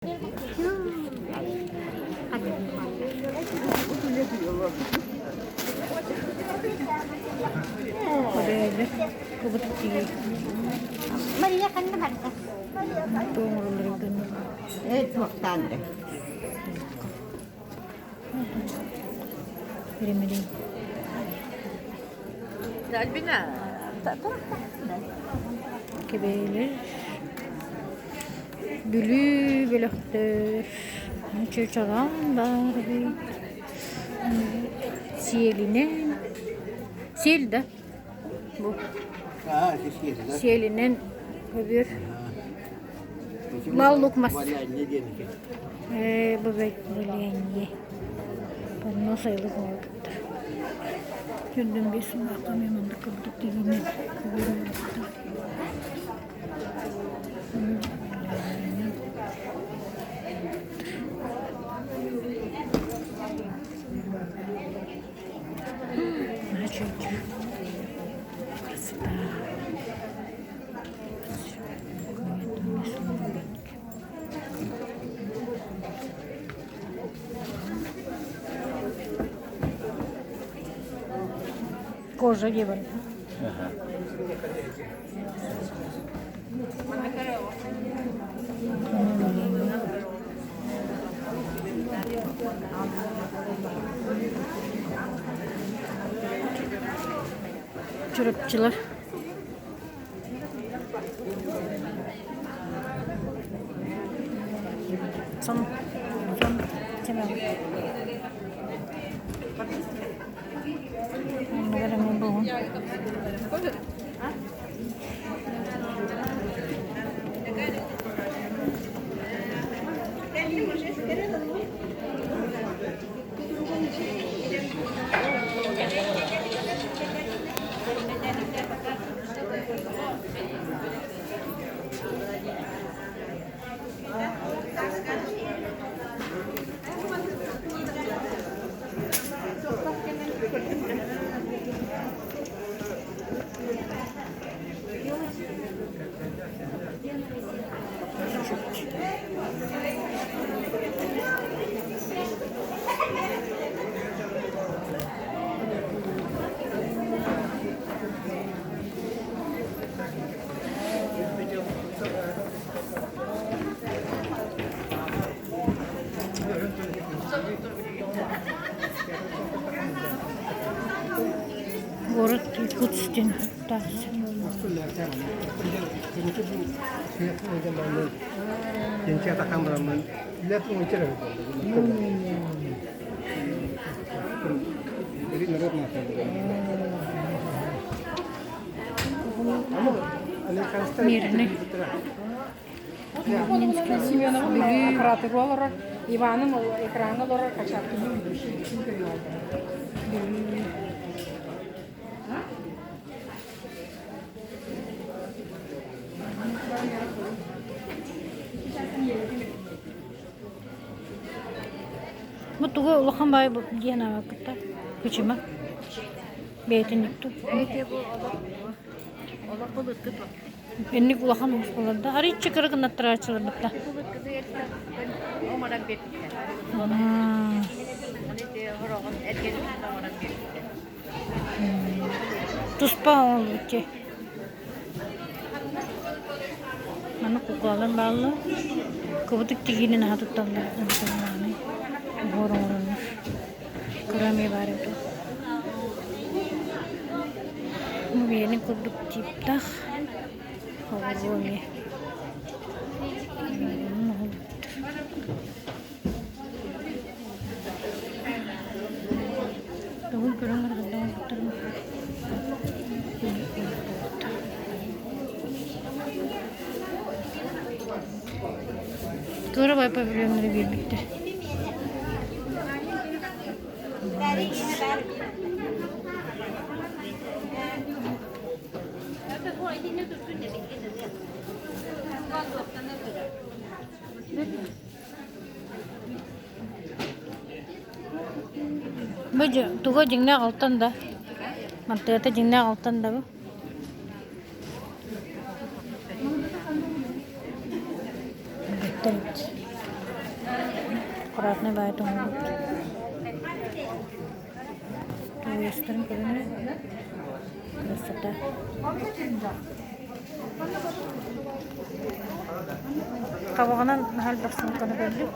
Көрөллөр, кубутук тиийэн Мария ханна барда? туоҥуруллар гынна. Ээ, туохтаан да. Перемирин. Альбина, Кэбээлэр Бүлүү бөлөхтөр чучалаан баар эбит сиэлинэн сиэл да бу сиэлинэн көбүөр Лаллук мас ээ бу валянье Онно сайылык оҥорбуттар Төрдүн биэс сыллаахха эмиэ маннык курдук тигинэн көбүөр оҥорбуттар Красота. Кожа диye барыта. Чурапчылар. Сон, сон, Город Якутск диэн Мирный. Семеновым аппаратыгар олорор, Иваным экраҥҥа олорор качаткыны Бу тугу улахан баай диэн аабаккыта кычыма бэйэтин үктү. Инник улахан уус да арыйчы кыра гыннаттарааччылар бытта. Туспа оҥоһуллубут Маны куукулалар бааллар. Кыбытык тигиинэн аһа тутталлар. Оһуор оҥороннор. Кыра эмиэ баар эбит. Бу биэни курдук типтах. Оҕуруо эмиэ. Тугун көрөн Кыра павильоннары биэрбиттэр. Бу туга дьиҥнээх алтан да? Мантыата дьиҥнээх алтан да бу? Бүттэр. Аккуратнай баайы тоҥорбут. Туйастарын көрүнэ. Красота. Хабаҕынан наһаа элбэх суумканы көрдүм.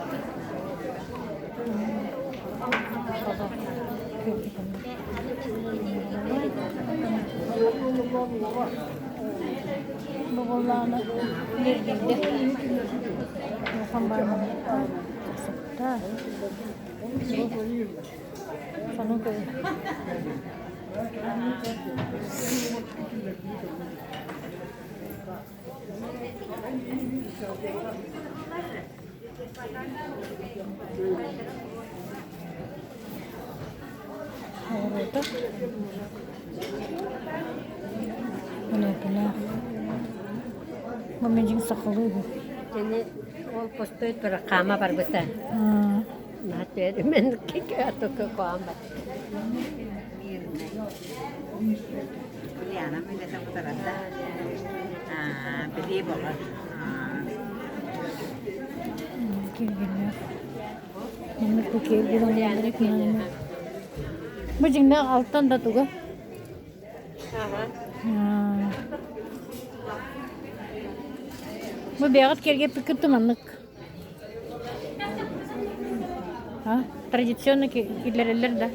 Бу буоллаҕына ньиргийдэ. Улахан баайманыкка красота. Сону көрүн. Оҕуруота. Өлөөпүлээх. Бу мин дьиҥ сахалыы үһү. Кини ол пустой тура хаама барбыта. Мен Ульяна милете утарата. Билии боҕо. Киргиннээх. Маннык бу киэргэл Бу дьиҥнээх алтан да туга. Бу бэйэҕит киэргэппиккит маннык. Традиционно киллэрэллэр да.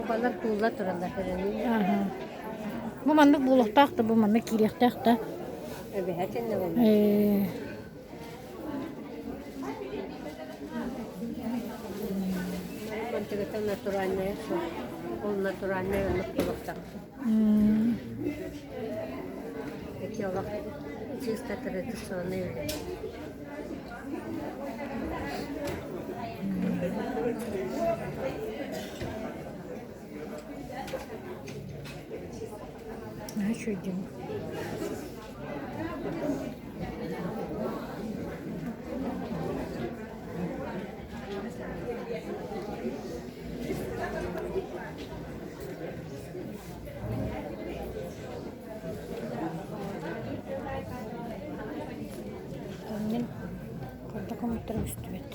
Балар куулла тураллар. Бу маннык буолуохтаах да, бу маннык киириэхтээх да. Эбэһэтиннэ Мантыгыта натуральная Ол натуральная оннук туруктар. Эти олох чисто традиционный үлэ. Наһаа үчүгэйдик. Мин курдук омуктар үстүбэт.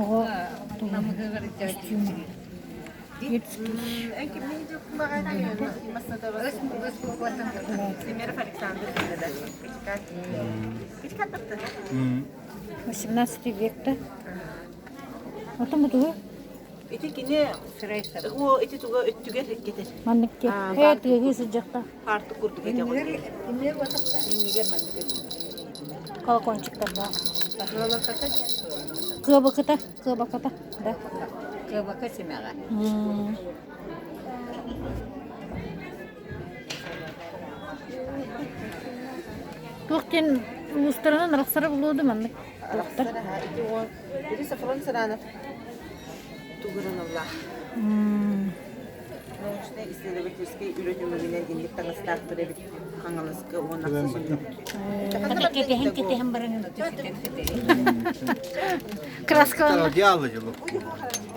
Оҕо костюм детский. XVIII век да. Отон бу тугу? Ити кини о ити туга өттүгэр кетер. Маннык ки. Э тыаһыы сылдьахта. Хаарты курдук ете Иннигер маннык Колокольчиктардаах. Кыабакыта, кыабаката, да. Кыабака симэҕэ. Туох диэн улуустарынан арахсара булуоду маннык туохтар. Ити Сафрон Саранов тугураналлаах. Научнай исследовательскай үлэ түмүгүнэн инник таҥастаахтар эбит Хаҥаласка уонна Кэтэһэн кэтэһэн баран Краскаланна.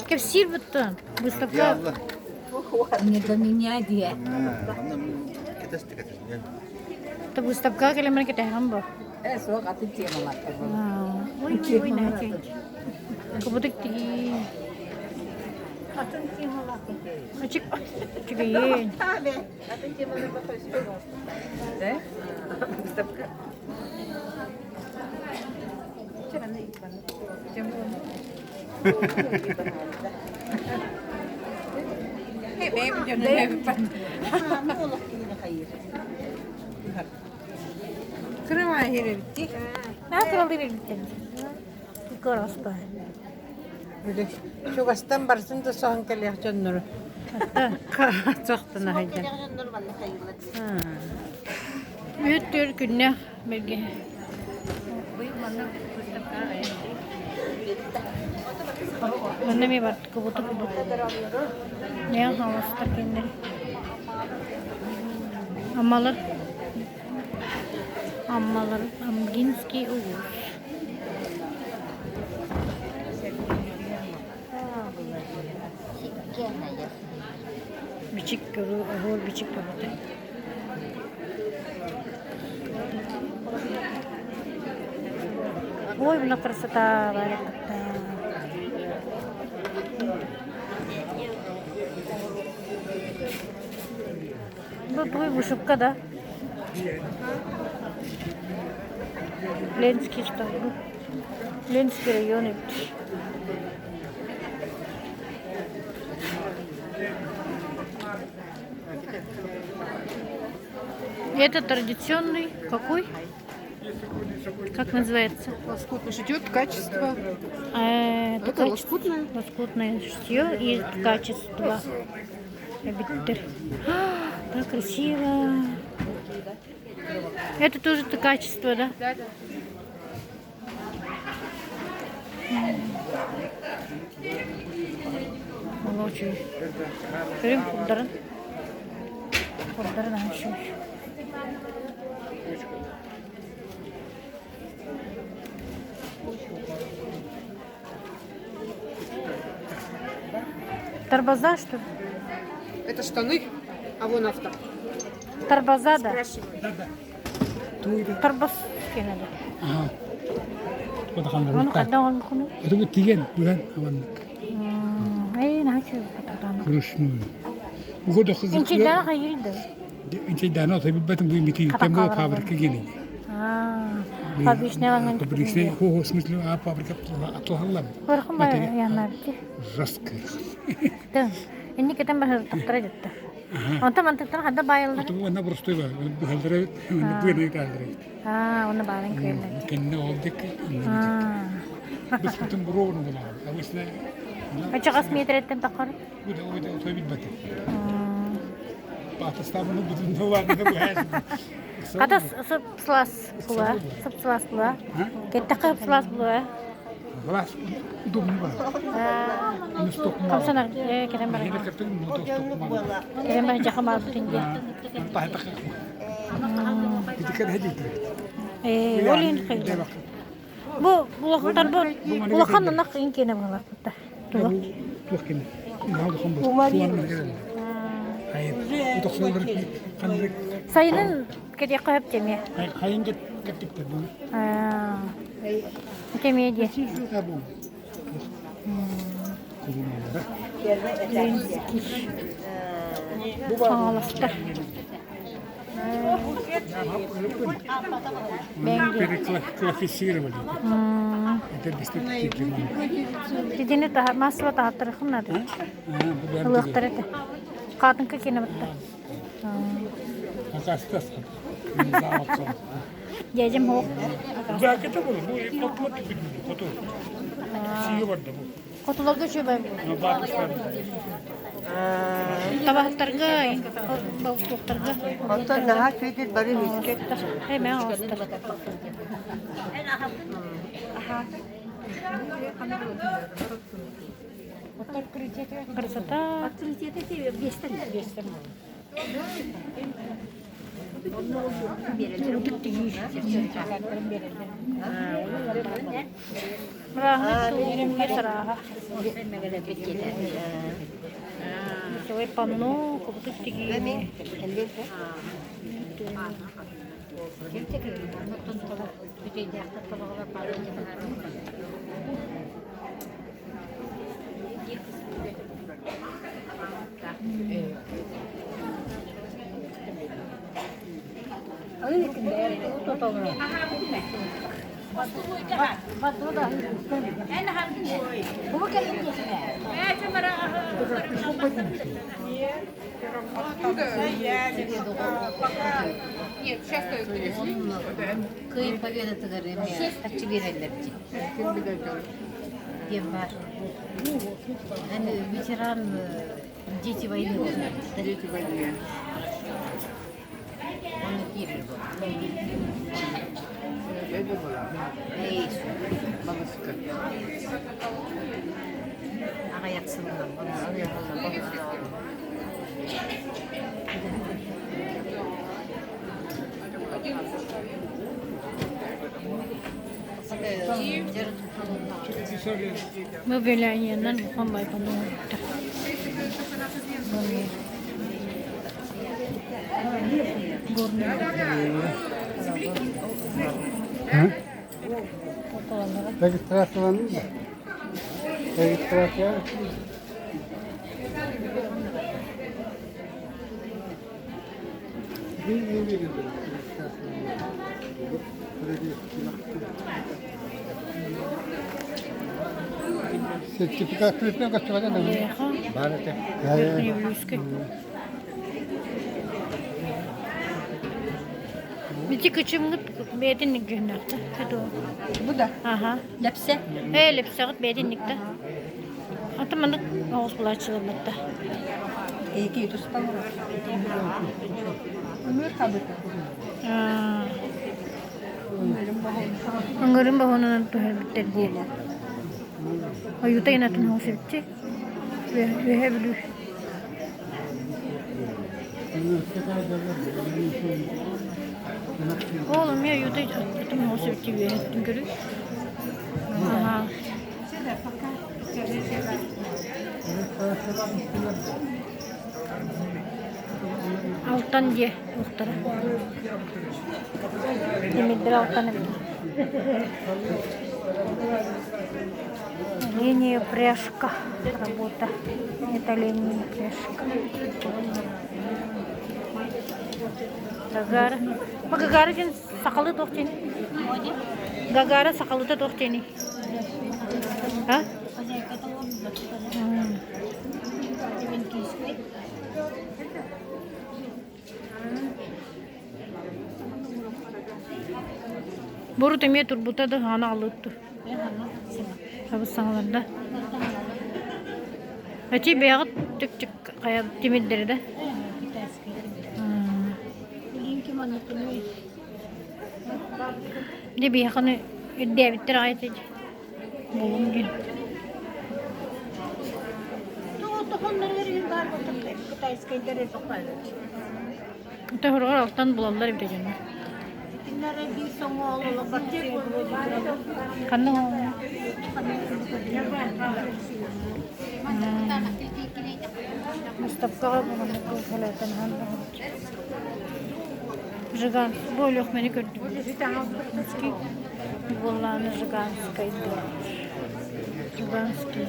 Кэпсиир буттун. Выставка. Не до меня диye. Выставкаҕа кэлэммин кэтэһэҕин бу. Э, суох атын темалар. Ой, ой, наһаа Кубутук тигии. Атын темалар. Ачык үчүгэйин. Атын темалар Да? Выставка. Кыралыы биэрбиттэр. Кырас баар. Чугастан барсын да соһон кэлиэх дьоннору. Сохтуна сылдьан. Үөт-түөр күннээх бэргэһэ. Манна эмиэ бар кубуту кубут. Неон хаҥаластар кинилэр. Аммалар Аммалар Амгинский улуус. Бичик көрүү оһуор бичик бөҕөтө. Ой, мына красота баракатта. Бу твой вышивка, да? Ленский что? Ленский район эбит. Это традиционный какой? Как называется? Лоскутное шитье, качество. Это Это лоскутное. Лоскутное шитье и качество. Эбиттер. Так красиво. Это тоже качество, да? Да, да. Молочай. Көрүҥ курдарын. Курдарын аһа үчүгэй. Тарбаза, что ли? Это штаны, а вон автор. Тарбаза, да? Спрашиваю. Тарбас кэнэдэ. Ону хайдах оҥорбуккунуй? Это тиген быһан маннык. Ээ, наһаа үчүгэй фотография. Вручную. Ухода Инчейдаах хайыыр да? Инчейдаана отой билбэтим бу мити темго фабрика гени. Фабричная ванна. Фабричная, хо, в смысле, а фабрика атылаллам. Бархан бар яннарки. Жестко. Да. Инни кетен баһыр детте. Онтон мантыктан хадда байыллар. Уонна простой бар. Быһалдара, буйна италдара. Аа, уонна баарын кыайаллар. Кэннэ ол дик, Быспытын буруону булаҕын. Обычно Ачаҕас миэтэрэттэн таххар. Бу да ой той билбэтим. Баатастаабыны бутун баарын быһаас. Хата сып-сылаас була, сып-сылаас була. Кэттэххэ сып-сылаас була. Глаз удобный бар. Хамсанар, кэлэн баран. Кэлэн баран дьахамаабытын диэн. Ээ, ол иһин хайдах. Бу улахантар бу улахан ынах иҥкиэнэ быһалаахпыт Туга? Туох кини? Сайынын кэтиэххэ сөп эмиэ. Хайын кэттиктэр бу. Эмиэ диэ. Хаҥаластар. Переклассифицировали. Это Итини массыба таһаттарыхым наада. Ылыахтар этэ. Хаатыҥка киэнэ батта. Дьээдьэм оһох. Хотуларга үчүгэй Табаһыттарга, болтуохтарга. Оттон наһаа күүтүт бары мискэ. Эмэ оҕустар. Красота. Мырааһына Свой панно, кубутук тигии. Нет, сейчас Кыайыы победатыгар эмиэ харчы биэрэллэр дии. Диэн баар. Аны ветеран дети войны Дети войны. Онно киирэр буолла. Это была. Эй, Балыска. аҕыйах сылынан Бу бэлээнньэнэн улахан байбаны оҥорбуттар. Регистрацияланыы да? Регистрация. Сертификат Эйиэхэ Верхневилюйскай. Ити кычымҥыт бэйэтин дьүһүннэхтэ. Бу да. Аха. Лэпсэ. Ээ, лэпсэҕит бэйэтин никта. Ата маннык оҕус булааччыларбатта. Эки туспа Өмүр хабыта. Ыҥырым баһынан түһэрбиттэр дии. Ойуута инатын оҕус эбитчи. Үөһэ Бүлүү. Ол эмиэ ойуута атын оҕус эбитчи үөһэттэн көрүү. Аха. Алтан дьиэ уохтара. Тимирдэр алтан эбит. Линия пряжка работа. Это линия пряжка. Гагара. Ма Гагара диэн сахалыы туох диэний? Гагара сахалыыта туох диэний? А? Бурут эмиэ турбута да хаана аҕалыытту. Абыс саҥаларда. Эти бэйэҕит түк-түк хайа тимирдэри да? Дьэ биһиэхэни ирдээбиттэр аҕай этэ булуҥ диэн. Тоһорҕор алтан булаллар эбит дьоннор. Ханна Выставкаҕа Жиган бу Өлүөхмэни көрдүм. Буоллаҕына Жиганскай дуо? Жиганский.